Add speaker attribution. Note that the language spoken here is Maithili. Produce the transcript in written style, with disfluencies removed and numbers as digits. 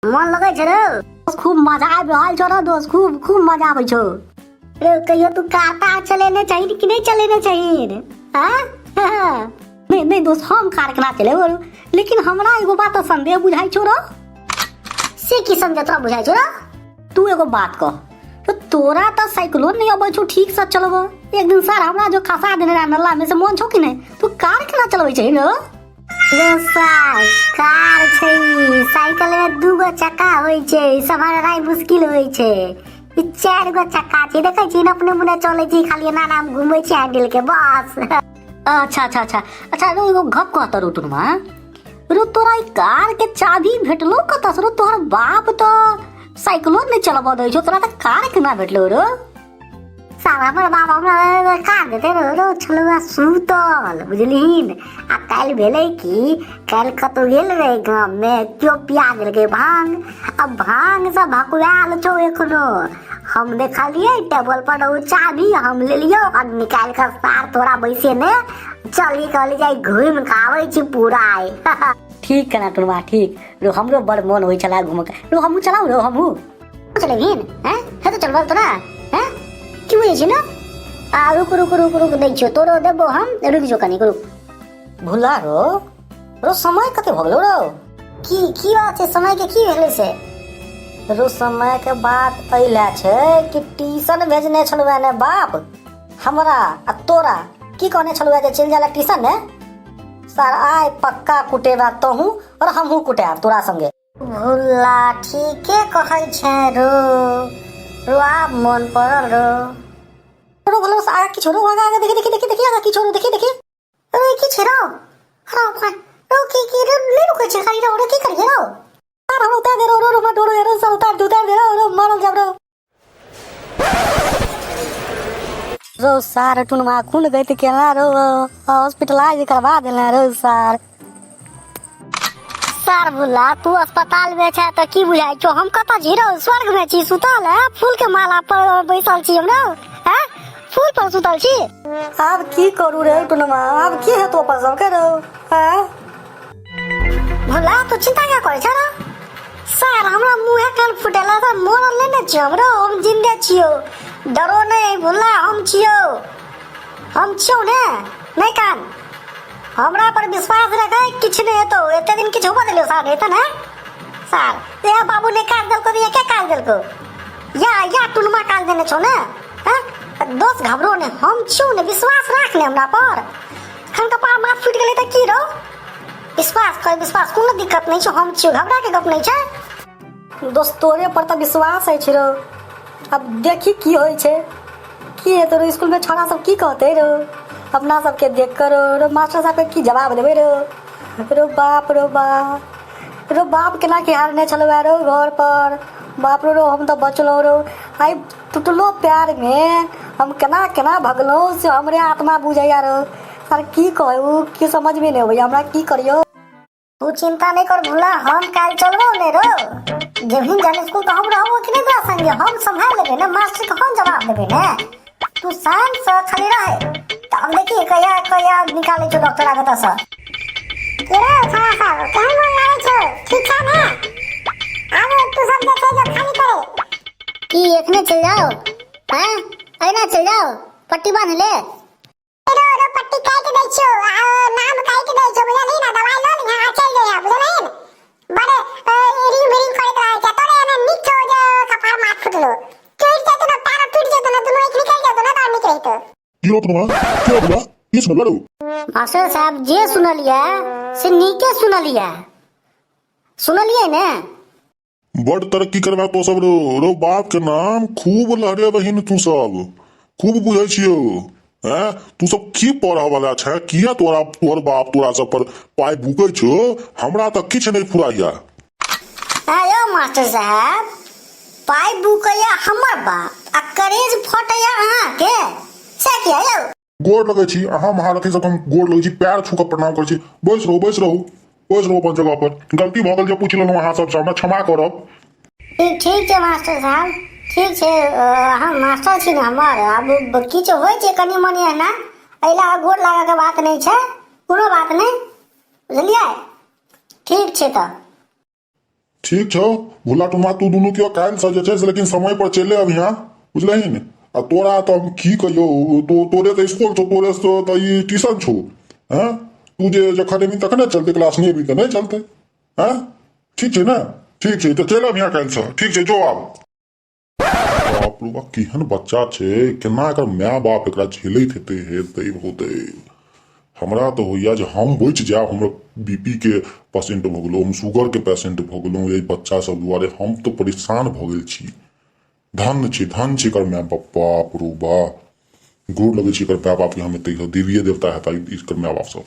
Speaker 1: मन लगै छै रे?
Speaker 2: खूब मजा आबि रहल छौ रे दोस्त, खूब खूब मजा आबै छौ
Speaker 1: रे। कहियो तू कार तार चलेने छही कि नहि चलेने छही? हाँ।
Speaker 2: नहि नहि दोस्त, हम कार केना चलेबो? लेकिन हमरा एगो बात संदेह बुझाइ छौ रो।
Speaker 1: से की समझ तोरा बुझाइ छौ रो?
Speaker 2: तू एगो बात कह तो, तोरा तऽ साइकिलो नहि अबै छौ ठीक से चलबो। एक दिन सर हमरा जो खसा देने रहा नल्ला में से, मोन छौ कि नहि? तू कार केना चलबै छै रो?
Speaker 1: रे सार, कार छै, साइकिल में दूगो चक्का होइ छै, सम्हारनाइ मुश्किल होइ छै। ई चारि गो चक्का छै, देखै छी ने, अपने मुने चलै छै। खाली एना एना हम घुमै छी हैंडल के, बस।
Speaker 2: अच्छा अच्छा अच्छा अच्छा। रो, एगो गप कहत रो टुनमा रो, तोरा ई कार के चाबी भेटलो कतऽ से रो? तोहर बाप तऽ साइकिलो नहि चलबऽ दै छौ, तोरा तऽ कार केना भेटलो रो?
Speaker 1: साला, हमर बाप हमरा कार देते रो? रो छलुआ सुतल, बुझलिहीन? आ काल्हि भेलै कि काल्हि कतौ गेल रहे गाम में, केओ पिया देलकै भांग, आ भांग से भकुआयल छौ एखनो। हम देखलियै टेबल पर ओ चाबी, हम लेलियौ आ निकालि कऽ सार तोरा बैसे ने चली, कहली जाय घुमि कऽ आबै छी पूरा आइ।
Speaker 2: ठीक केना टुनमा, ठीक रो। हमरो बड़ मोन होइ छला घूमऽ के रो। हमहूँ चलाउ रो, हमहूँ
Speaker 1: चलेबहीन? हैं हे तो चलबल तोरा? हैं, की बुझै छी ने? आ रुक रुक रुक रुक, दै छियौ, तोरो देबो हम, रुकि जो कनिक, रुक।
Speaker 2: भुला रो, रो समय कते भऽ गेलो रो?
Speaker 1: की की बात छै? समय के की भेलै से?
Speaker 2: रो, समय के बात एहि लए छै कि ट्यूशन भेजने छलहुँ ने बाप हमरा आ तोरा। की कहने छलहुँ जे चलि जाला ट्यूशन ने? सर आइ पक्का कुटेबा तोहूँ और हमहूँ कुटायब तोरा संगे।
Speaker 1: भुल्ला, ठीके कहै छै रो। रो, आब मोन पड़ल रो।
Speaker 2: रो भलो आगा की छोड़ो, आगा आगा देखी देखी देखी देखी, आगा की छोड़ो, देखी देखी।
Speaker 1: रो, की छै रो? रो भाई रो, की की रो, नहि रुकै छै खाली रो। रो, की करिए रो?
Speaker 2: सर, हम उतार दे रो। रो रो, डोरो रो सर, उतार दे, उतार दे रो। रो, मरल जाब रो। रो सार, टुनमा खून गति केना रो, हॉस्पिटलाइज करवा देने रो सार।
Speaker 1: सार भुल्ला, तू अस्पताल में छै तऽ की बुझाइ छौ हम कतऽ छी रौ? स्वर्ग में छी सुतल है, फूल के माला पर बैसल छी हम रौ। हैं, फूल पर सुतल छी।
Speaker 2: आब की करू रे टुनमा? आब की हेतो अपन सबके रो? हैं
Speaker 1: भुल्ला, तू चिंता क्या करै छ रौ? सार, हमरा मुँहे कान फुटेला सर, मरल नहि ने छियौ हम रौ, हम जिंदे छियौ। डरो नहि भुल्ला, हम छियौ, हम छियौ ने। नहि कान, हमरा पर विश्वास रखै, किछु नहि हेतौ। एते दिन किछु होबऽ देलियौ सार? हेतै ने सार? ए बाबू नहि काज देलको तऽ के काज देलको? या या टुनमा काज देने छौ ने? हैं दोस्त, घबरो ने, हम छियौ ने, विश्वास राख ने हमरा पर। खन कपार माथ फूटि गेलै तऽ की रौ? विश्वास कर, विश्वास, कोनो दिक्कत नहि छौ, हम छियौ, घबरा के गप नहि छै।
Speaker 2: दोस्त, तोरे पर तऽ विश्वास अछि रौ। अब देखी की होइ छै, की हेतौ रो। स्कूल में छौड़ा सब की कहते रो अपना सबके देख कर रो? रो, मास्टर साहब के की जवाब देबै रो? रो बाप रो बाप रो बाप, केना की हारने छलौ रो घर पर? बाप रो रो, हम तऽ बचलहुँ रो। आइ टुटलो प्यार में हम केना केना भगलहुँ से हमरे आत्मा बुझैया रो। सर, की कहू, की समझ में नहीं अबैया हमरा, की करियो?
Speaker 1: तू चिंता नहीं कर भुला, हम काल्हि चलबो ने रो। जेबही जहन स्कूल तऽ हम रहबो कि नहि तोरा संगे? हम सम्हारि लेबै ने, मास्टर के हम जवाब देबै ने। तू शांत से खाली रहे। तऽ हम देखी कहिया कहिया निकालै छौ डॉक्टर आगे से। के रे छौड़ा सब, केहन मन लागै छौ? ठीक छौ ने? आब तू सब जे छै जो खाली करे की एखने चलि जाओ? हैं, एना चलि जाओ, पट्टी बान्ह ले रो। रो, पट्टी काटि दै छियौ आ नाम काटि दै छियौ, बुझलही ने? दवाइ लऽ लिहें आ चलि जइहें, बुझलही ने? बड़ रिंग बिरिंग करैत रहै छै। तोरे एने नीक छौ जे कपार माथ फुटलो, टूटि जेतौ ने, पैर टूटि जेतौ ने, दुनू आँखि निकलि जेतौ ने तऽ नीक रहितौ।
Speaker 3: की रो टुनमा, के बोला, की सुनल रो?
Speaker 1: मास्टर साहब, जे सुनलियै से नीके सुनलियै, सुनलियै ने?
Speaker 3: बड तरक्की करबा तो सब रो। रो, बाप के नाम खूब लहरे बहिन, तू सब खूब बुझै छियौ। हैं, तू सब की पढ़ऽ वाला छै? किया तोरा तोहर बाप तोरा सब पर पाइ बुकै छौ? हमरा तऽ किछु नहि फुराइया।
Speaker 1: आयो मास्टर साहब, पाइ बुकैया हमर बाप आ करेज फटैया अहाँके, से किया यौ?
Speaker 3: गोर लगै छी अहाँ महारथी सबके, हम गोर लगै छी, पैर छू कऽ प्रणाम करै छी। बैस रहू, बैस रहू, बैस रहू अपन जगह पर। गलती भऽ गेल जे पूछि लेलहुँ अहाँ सबसँ, हमरा क्षमा करब।
Speaker 1: ठीक, ठीक छै मास्टर साहब, ठीक छै। अहाँ मास्टर छी ने हमर। आब किछु होइ छै कनि मनि एना, एहि लए गोर लागऽके बात नहि छै, कोनो बात नहि, बुझलियै? ठीक छै तऽ।
Speaker 3: ठीक छौ भुला टुमा, तू दुनू केओ काल्हिसँ जे छै से लेकिन समय पर चलि अबिहाँ, बुझलहिन? आ तोरा तऽ हम की कहियौ, तो तोरे तऽ स्कूल छौ, तोरे से तऽ ई ट्यूशन छौ। हँ, तू जे जखन एबही तखने चलतै क्लास, नहि एबही तऽ नहि चलतै। हँ, ठीक छै ने? ठीक छै, तऽ चलि अबिहाँ काल्हिसँ। ठीक छै, जो आब। बाप रे बाप, केहन बच्चा छै! केना एकर माय बाप एकरा झेलैत हेतै? हे दैव हो दैव, हमरा तऽ होइया जे हम बचि जायब। हमर बी पी के पेशेंट भऽ गेलहुँ हम, शुगरके पेशेंट भऽ गेलहुँ एहि बच्चा सब दुआरे। हम तऽ परेशान भऽ गेल छी। धन्य छी, धन्य छी एकर माय बाप। बाप रो बा, गोर लगै छी एकर माय बापके हम। एते देविये देवता हेता एकर माय बाप सब।